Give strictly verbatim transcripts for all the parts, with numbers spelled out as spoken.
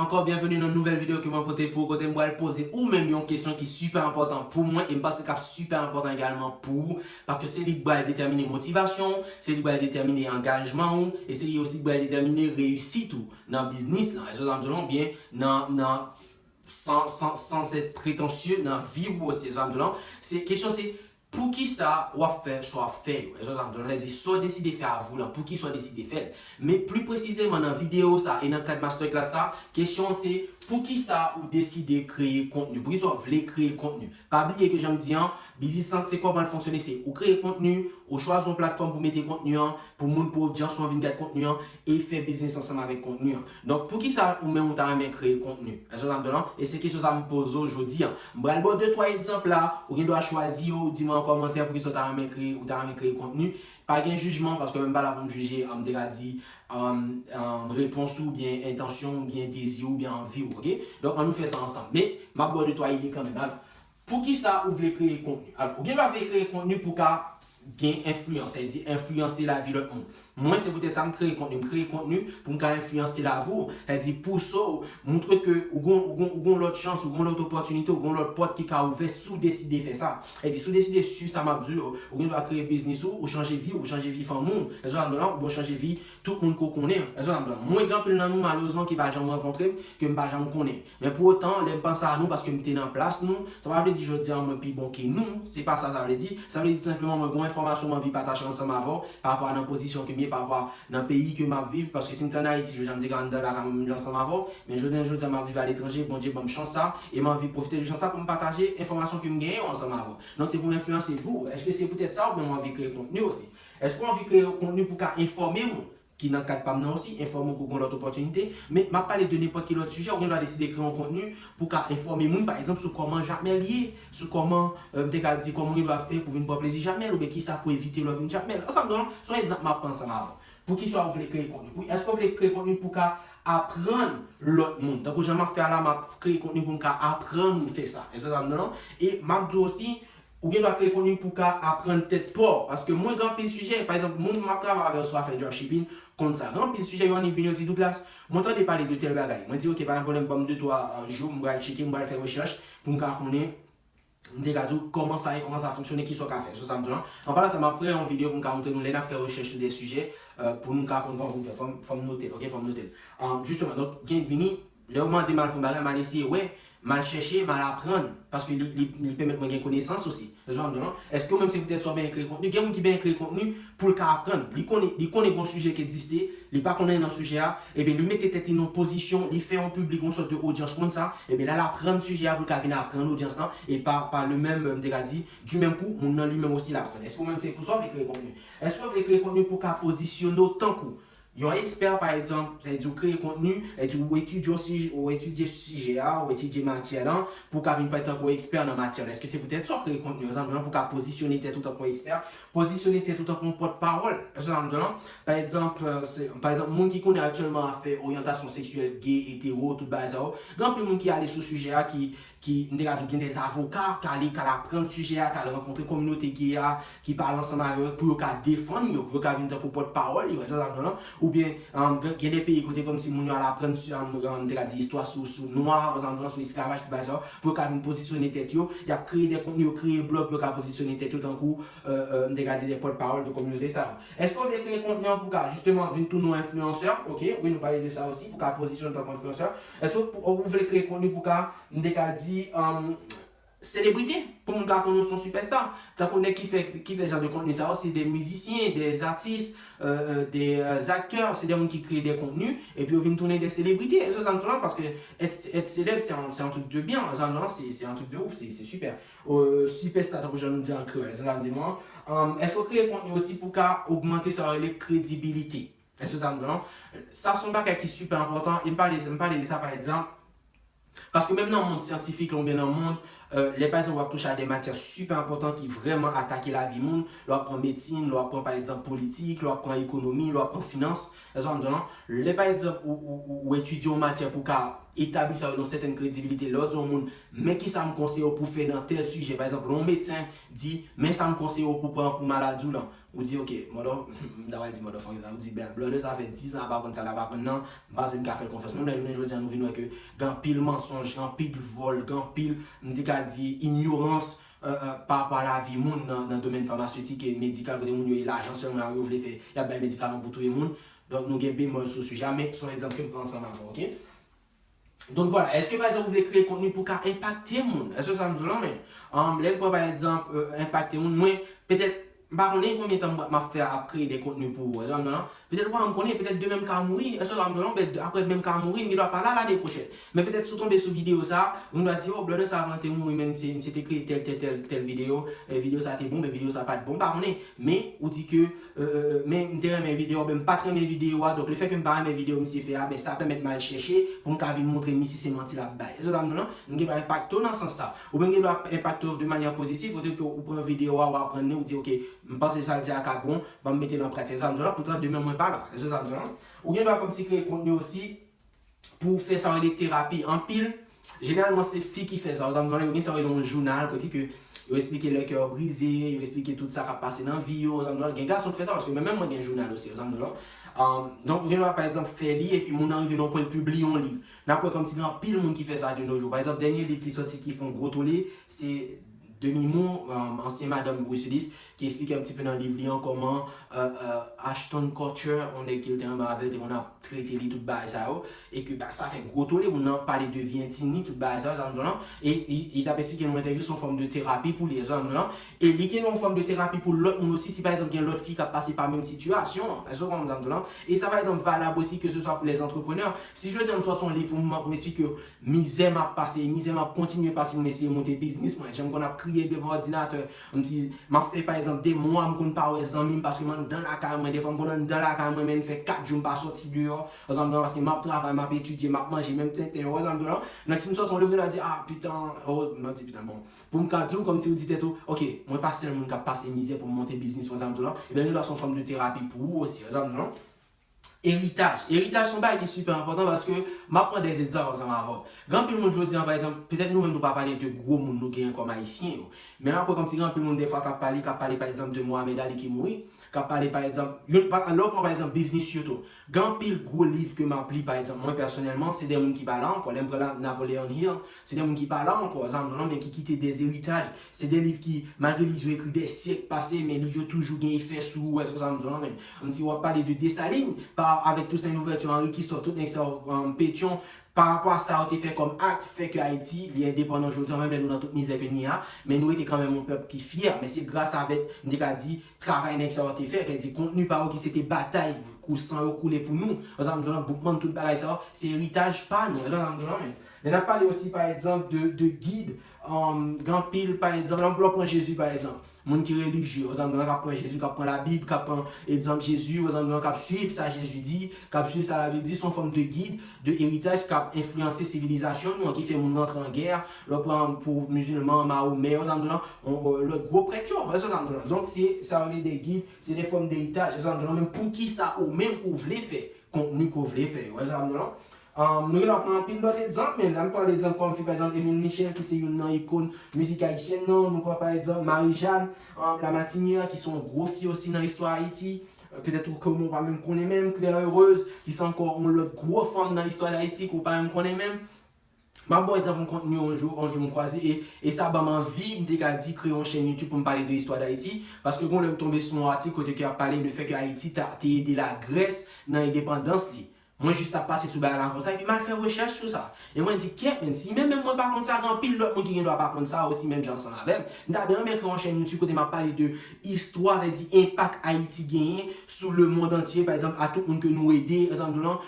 Ankò, byenveni nan nouvèl videyo ke mwen pote pou ou, kote m pral poze ou menm yon kesyon ki sipè enpòtan pou mwen, e m panse k ap sipè enpòtan egalman pou ou, paske se li k pral detèmine motivasyon w, se li k pral detèmine angajman ou, e se li osi k pral detèmine reyisit ou nan biznis lan, èske sa m di w, oubyen nan, nan, sans, sans, sans être prétentieux, nan vi w osi, èske sa m di w, se, kesyon se, poukisa w ap fè sa w ap fè yo? Èske sa m di w, sa di sa w deside fè a vou lan, poukisa w deside fè l? Men pli presizeman nan videyo sa e nan kad masterclass sa, kesyon an se, poukisa ou deside kreye kontni? Poukisa w vle kreye kontni? Pa bliye ke jan m di an, biznis lan se kòman l fonksyone, se ou kreye kontni, ou chwazi yon platfòm pou mete kontni an, pou moun, pou odyans ou an vin gad kontni an, e fè biznis ansanm avèk kontni an. Donk, poukisa ou menm ou ta renmen kreye kontni? Èske sa m di w lan? E se kesyon sa m poze w jodi an. M pral ba w de twa egzanp la, ou gen dwa chwazi yo, ou di mwen an kòmantè poukisa w ta renmen kreye, ou ta renmen kreye kontni. Pa gen jijman, paske mwen m pa la pou m jije, m te ka di, um, um, repons ou, byen entansyon ou, byen dezi ou, byen anvi ou, oke? Donk, ann nou fè sa ansanm. Men, m ap ba w de twa ide kanmenm. Alò, poukisa ou vle kreye kontni? Alò, ou gen dwa vle kreye kontni pou w ka gen enfliyans, sa vle di enfliyanse lavi lòt moun. Mwen, se poutèt sa m kreye kontni. M kreye kontni pou m ka enfliyanse lavi w. Sa vle di pouse w, montre ke ou gon, ou gon, ou gon lòt chans, ou gon lòt opòtinite, ou gon lòt pòt ki ka ouvè si w deside fè sa. Sa vle di si w deside swiv sa m ap di w yo, ou gen dwa kreye biznis ou, ou chanje vi w, ou chanje vi fanmi w, èske sa m di w lan, oubyen w chanje vi tout moun ke w konnen, èske sa m di w lan. Mwen, gen anpil nan nou, malerezman, ki pa janm rankontre m, ke m pa janm konnen. Men pou otan, lè m panse a nou, paske m te nan plas nou, sa pa vle di jodi a mwen pi bon ke nou, se pa sa sa vle di. Sa vle di tou senpleman mwen gen yon enfòmasyon m anvi pataje ansanm avè w, pa rapò a nan pozisyon ke m ye, pa rapò a nan peyi ke m ap viv, paske si m te ann Ayiti, jodi a m te ka anndan lakay mwen menm jan ansanm avè w, men jodi a, jodi a m ap viv aletranje, Bondye ban m chans sa, e m anvi pwofite de chans sa pou m pataje enfòmasyon ke m genyen yo ansanm avè w. Donk se pou m enfliyanse vou. Èske se poutèt sa ou menm ou anvi kreye kontni osi? Èske w anvi kreye kontni pou w ka enfòme moun? Ki nan kad pa m nan osi, enfòme w ke w gen lòt opòtinite, men m ap pale de nenpòt ki lòt sijè, ou gen dwa deside kreye yon kontni pou w ka enfòme moun, pa egzanp, sou kòman Jamèl ye, sou kòman, euh, m te ka di, kòman w gen dwa fè pou w vin pran plezi Jamèl, oubyen kisa pou w evite lè w vin Jamèl. Èske sa m di w lan, se yon egzanp m ap pran ansanm avè w. Poukisa w vle kreye kontni? Pou, èske w vle kreye kontni pou w ka aprann lòt moun? Tankou jan m ap fè a la, m ap kreye kontni pou m ka aprann ou fè sa. Èske sa m di w lan? E m ap di w osi, ou gen dwa kreye kontni pou w ka aprann tèt pa w. Paske mwen, gen anpil sijè, pa egzanp, moun m ap travay avè yo sou afè dropshipping, konn sa. Gen anpil sijè, yo annik vin, yo di, Douglas, mwen tande pale de tèl bagay. Mwen di, oke, pa gen pwoblèm, ban m de twa, euh, jou, m pral tcheke, m pral fè rechèch pou m ka konnen, m te ka di w kòman sa ye, kòman sa fonksyone, kisa w ka fè. Sou sa m di w lan. An palan sa, m ap kreye yon videyo pou m ka montre nou lè n ap fè rechèch sou de sijè, euh, pou nou ka konn kòman pou n fè. Fò m, fò m note l, oke, fò m note l. Euh, jisteman, donk, gen vini, lè yo mande m al fè yon bagay, m al eseye wè, m al chèche, m al aprann, paske li, li, li pèmèt mwen gen konesans osi. Èske w konprann? Èske w menm se poutèt sa w benyen kreye kontni? Gen moun ki benyen kreye kontni pou l ka aprann. Li konnen, li konnen gen yon sijè ki egziste, li pa konn anyen nan sijè a, ebyen li mete tèt li nan yon pozisyon, li fè yon piblik, yon sòt de odyans konn sa, ebyen la l aprann sijè a pou l ka vin aprann odyans lan, e pa, pa le menm, m te ka di, du menm kou, moun nan li menm osi l aprann. Èske w menm se pou sa w vle kreye kontni? Èske w vle kreye kontni pou w ka pozisyone w tankou yon ekspè, pa egzanp, sa vle di w kreye kontni, sa vle di w etidye yon sijè, w etidye sijè a, w etidye matyè lan, pou w ka vin parèt tankou yon ekspè nan matyè lan. Èske se poutèt sa w kreye kontni, egzanp, pou w ka pozisyone tèt ou tankou yon ekspè, pozisyone tèt ou tankou yon pòtpawòl? Èske sa m di w lan? Pa egzanp, euh, se, pa egzanp, moun ki konnen aktyèlman ap fè oryantasyon seksyèl gay, etero, tout bagay sa yo, gen anpil moun ki ale sou sijè a ki ki, m te ka di w, gen de avoka k ale, k al aprann sijè a, k al rankontre kominote gay a, ki pale ansanm avè yo, pou yo ka defann yo, pou yo ka vin tankou pòtpawòl yo, èske sa m di w lan? Oubyen, um, gen, gen de peyi kote kòmsi moun yo al aprann, um, um, m te ka di, istwa sou, sou nwa, èske sa m di w lan, sou esklavaj, tout bagay sa yo, pou yo ka vin pozisyone tèt yo, y ap kreye de kontni, yo kreye blòg, pou yo ka pozisyone tèt yo tankou, euh, euh, m te ka di, de pòtpawòl de kominote sa yo. Èske w vle kreye kontni an pou ka, jisteman, vin tounen yon enfliyansè? Oke, wi, nou pale de sa osi, pou ka pozisyone tankou enfliyansè. Èske w, ou vle kreye kontni pou ka, m te ka di, um, selebrite, pou moun ka konnen w se yon sipèsta. Tankou nèg ki fè, ki fè jan de kontni sa yo, se de mizisyen, de atis, euh, euh, de, euh, aktè, se de moun ki kreye de kontni, epi yo vin tounen de selebrite. Èske sa m di w lan? Paske être, être célèbre, c'est un, c'est un truc de bien. Sa m di w lan, c'est, c'est un truc de ouf, c'est, c'est super. Euh, sipèsta, tankou jan nou di an kreyòl, èske sa m di w lan? Um, èske w kreye kontni osi pou ka ogmante sa yo rele kredibilite? Èske sa m di w lan? Sa se yon bagay ki sipè enpòtan, e m pale, m pale de sa, pa egzanp, paske menm nan mond syantifik la oubyen nan mond, euh, lè pa egzanp w ap touche a de matyè sipè enpòtan ki vrèman atake lavi moun, lè w ap pran medsin, lè w ap pran pa egzanp politik, lè w ap pran ekonomi, lè w ap pran finans, èske sa m di w lan? Lè pa egzanp ou, ou, ou, ou etidye yon matyè pou w ka etabli sa yo nan sètèn kredibilite, lè w di yon moun, men kisa m konseye w pou w fè nan tèl sijè, pa egzanp, lè yon medsen di, men sa m konseye w pou w pran pou maladi w lan, Ou di, ok, mother, m ta pral di motherfucking, ou di, ben, brother sa fè dis an l ap aprann sa l ap aprann nan, m panse m ka fè l konfyans. Menm lè jounen jodi a, nou vin wè ke gen anpil mansonj, gen anpil vòl, gen anpil, m te ka di, inyorans, euh, euh, pa rapò a lavi moun nan, nan domèn famasetik e medikal, kote moun yo e lajan sèlman yo vle fè, y ap bay medikaman pou touye moun. Donk, nou gen bemòl sou sijè a, men se yon egzanp ke m pran ansanm avè w, ok? Donk, vwala, èske, pa egzanp, ou vle kreye kontni pou w ka enpakte moun? Èske sa m di w lan, men, um, lè n pran, pa egzanp, euh, enpakte moun, mwen, petèt, m pa konnen konbyen tan m ap fè ap kreye de kontni pou ou, èske sa m di w lan? Petèt ou pa janm konnen, petèt demen m ka mouri, èske sa m di w lan? Oubyen apre demen m ka mouri, m gen dwa pa la lane pwochèn. Men petèt si w tonbe sou videyo sa, ou gen dwa di, oh, brother sa avan l te mouri, men misye, misye te kreye tèl, tèl, tèl, tèl videyo, e videyo sa te bon, men videyo sa pa t bon, m pa konnen. Men, ou di ke, euh, euh, men m te renmen videyo, ben m pa t renmen videyo a, donk lefètke m pa renmen videyo misye fè a, ben sa pèmèt m al chèche pou m ka vin montre misye se manti l ap bay. Èske sa m di w lan? M gen dwa enpakte w nan sans sa. Oubyen m gen dwa enpakte w de manyè pozitif, kote ke ou pran videyo a, ou aprann li, ou di, ok, m panse sa l di a ka bon, ban m mete l an pratik. Èske sa m di w lan? Poutan demen mwen pa la. Èske sa m di w lan? Ou gen dwa kòmsi kreye kontni osi pou fè sa yo rele terapi. Anpil, jeneralman se fi ki fè sa. Ou konprann, yo gen sa yo rele yon jounal, kote ke yo esplike lè kè yo brize, yo esplike tout sa k ap pase nan vi yo. Ou konprann, gen gason ki fè sa, paske mwen menm mwen gen jounal osi, ou konprann. Um, donk, ou gen dwa, pa egzanp, fè li, epi moun nan rive nan yon pwen l pibliye yon liv. N ap wè kòmsi gen anpil moun ki fè sa de nos jours. Pa egzanp, dènye liv ki sòti ki fè yon gwo tole, se Demi Moore, um, ansyen madanm Bruce Willis, ki esplike yon ti pe nan liv li an kòman, euh, euh, Ashton Kutcher, yon nèg ke l te renmen avè l, te konn ap trete li, tout bagay sa yo, e ke ba, sa fè gwo tole, moun nan pale de vi entim li, tout bagay sa yo, sa m di w lan, e li, li t ap esplike nan yon entèvyou, se yon fòm de terapi pou li, sa m di w lan, e li gen yon fòm de terapi pou lòt moun osi, si pa egzanp gen lòt fi k ap pase pa menm sitiyasyon an, èske w konprann sa m di w lan? E sa pa egzanp valab osi, ke se swa pou lè antreprenè, si jodi a m sòti yon liv pou m, pou m esplike w, mizè m ap pase, e mizè m ap kontinye pase pou m eseye monte biznis mwen. Jan m konn ap kriye devan òdinatè, m di, m ap fè, pa egzanp, de mwa m konn pa wè zanmi m paske m anndan lakay mwen. Defwa m konn anndan lakay mwen, men m fè kat jou m pa sòti deyò. Ou konprann, paske m ap travay, m ap etidye, m ap manje, menm tenten, ou konprann, nan, si m sòti yon lè, m di, ah, pitan, oh, m ap di, pitan, bon. Pou m ka di w, kòmsi ou di tèt ou, ok, mwen pa sèl moun k ap pase mizè pou m monte biznis mwen, sa m di w lan. Ebyen, li la se yon fòm de terapi pou ou osi, ou konprann, nan? Eritaj. Eritaj se yon bagay ki sipè enpòtan paske m ap pran de egzanp ansanm avè w. Gen anpil moun jodi a, pa egzanp, petèt nou menm nou pa pale de gwo moun nou genyen kòm Ayisyen yo. Men apre, kòmsi gen anpil moun defwa k ap pale, k ap pale, pa egzanp, de Mohamed Ali ki mouri, k ap pale, pa egzanp, youn, pa, lè w pran, pa egzanp, biznis yo tou. Gen anpil gwo liv ke m ap li, pa egzanp, mwen pèsonèlman, se de moun ki pa la ankò. Lè m pran la, Napoleon Hill, se de moun ki pa la ankò, sa m di w lan, men ki kite de eritaj. Se de liv ki, malgre li yo ekri de syèk pase, men liv yo toujou gen efè sou ou, èske sa m di w lan, men. Kòmsi w ap pale de Desalin, pa, avèk Toussaint Louverture, Henri Christophe, tout nèg sa yo, um, Pétion, pa rapò a sa yo te fè kòm ak, fè ke Ayiti, li endepandan jodi a, menm lè nou nan tout mizè ke n ye a, men nou rete kanmenm yon pèp ki fyè. Men se gras avèk, m te ka di, travay nèg sa yo te fè, kè di kontni pa yo ki se te batay, kou san yo koule pou nou. Ou konprann sa m di w lan, Boukman, tout bagay sa yo, se eritaj pa nou. Ou konprann sa m di w lan, men. Lè n ap pale osi, pa egzanp, de, de gid, um, gen anpil, pa egzanp, lè w pran Jezi, pa egzanp. Moun ki relijye, ou konprann, k ap pran Jezi, k ap pran Labib, k ap pran egzanp Jezi, ou konprann, k ap swiv sa Jezi di, k ap swiv sa Labib di, se yon fòm de gid, de eritaj k ap enfliyanse sivilizasyon nou an, ki fè moun rantre an gè, lè w pran pou mizilman, Mahomè, ou konprann, lòt gwo prèt yo, ou konprann sa m di w lan. Donk, se sa yo rele de gid, se de fòm de eritaj, ou konprann, men poukisa ou menm ou vle fè kontni ke w vle fè yo, ou konprann sa m di w lan? Um, nou gen dwa pran anpil lòt egzanp, men la m pran egzanp kòm fi, pa egzanp, Emile Michel, ki se youn nan ikòn mizik ayisyèn nan. Nou pran, pa egzanp, Marie-Jeanne, um, Lamartinière, ki se yon gwo fi osi nan istwa Ayiti. Euh, petèt ou ke ou pa menm konnen menm, Claire Heureuse, ki se ankò yon lòt gwo fanm nan istwa Dayiti, ke ou pa menm konnen menm. M ap ba w egzanp yon kontni yon jou, yon jou m kwaze, e, e sa ban m anvi, m te ka di, kreye yon chèn YouTube pou m pale de istwa Dayiti, paske gon lè m tonbe sou yon atik kote ke y ap pale de fè ke Ayiti ta, te ede Lagrès nan endepandans li. Mwen jis t ap pase sou bagay la konsa, epi m al fè rechèch sou sa. E mwen di, kèt, men, si menm, menm mwen pa konn sa, gen anpil lòt moun ki gen dwa pa konn sa osi, menm jan ansanm avè m. M ta byen renmen kreye yon chèn YouTube kote m ap pale de istwa, sètadi enpak Ayiti genyen sou lemonn antye, pa egzanp, a tout moun ke nou ede, egzanp,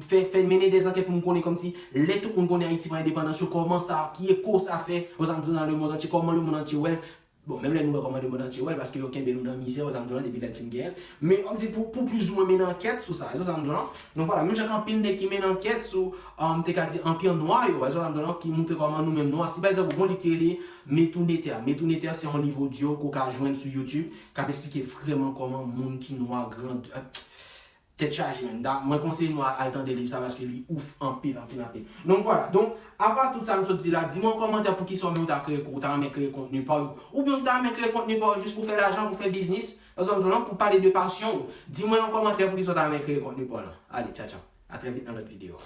fè, fè mennen de zankèt pou m konnen kòmsi, lè tout moun konnen Ayiti pran endepandans yo, kòman sa, ki eko sa fè, egzanp, nan lemonn antye, kòman lemonn antye wè l. Bon, menm lè nou wè kòman lemonn antye wè l, paske yo kenbe nou nan mizè, ou konprann, depi lè n fin genyen l. Men, kòmsi pou, pou plizoumwen mennen ankèt sou sa, ou konprann, donk, vwala, menm jan gen anpil nèg ki mennen ankèt sou, um, te ka di, anpir nwa yo, ou konprann, ki moutre kòman nou menm nwa, si pa egzanp, ou gon liv ki rele Metourneter. Metourneter, se yon liv odyo ke w ka jwenn sou YouTube, k ap esplike vrèman kòman moun ki nwa grandi, Tèt chaje, men. Da- Mwen konseye nou al tande liv sa paske li ouf anpil, anpil, anpil. Donk, vwala. Donk, apa tout sa m sot di la, di mwen an kòmantè poukisa ou menm ou ta kreye, ou ta renmen kreye kontni pa w yo. Oubyen ou ta renmen kreye kontni pa w jis pou fè lajan, pou fè biznis. Sa w di lan, pou pale de pasyon ou. Di mwen an kòmantè poukisa ou ta renmen kreye kontni pa w lan. Ale, tcha tcha. A trè vit nan lòt videyo.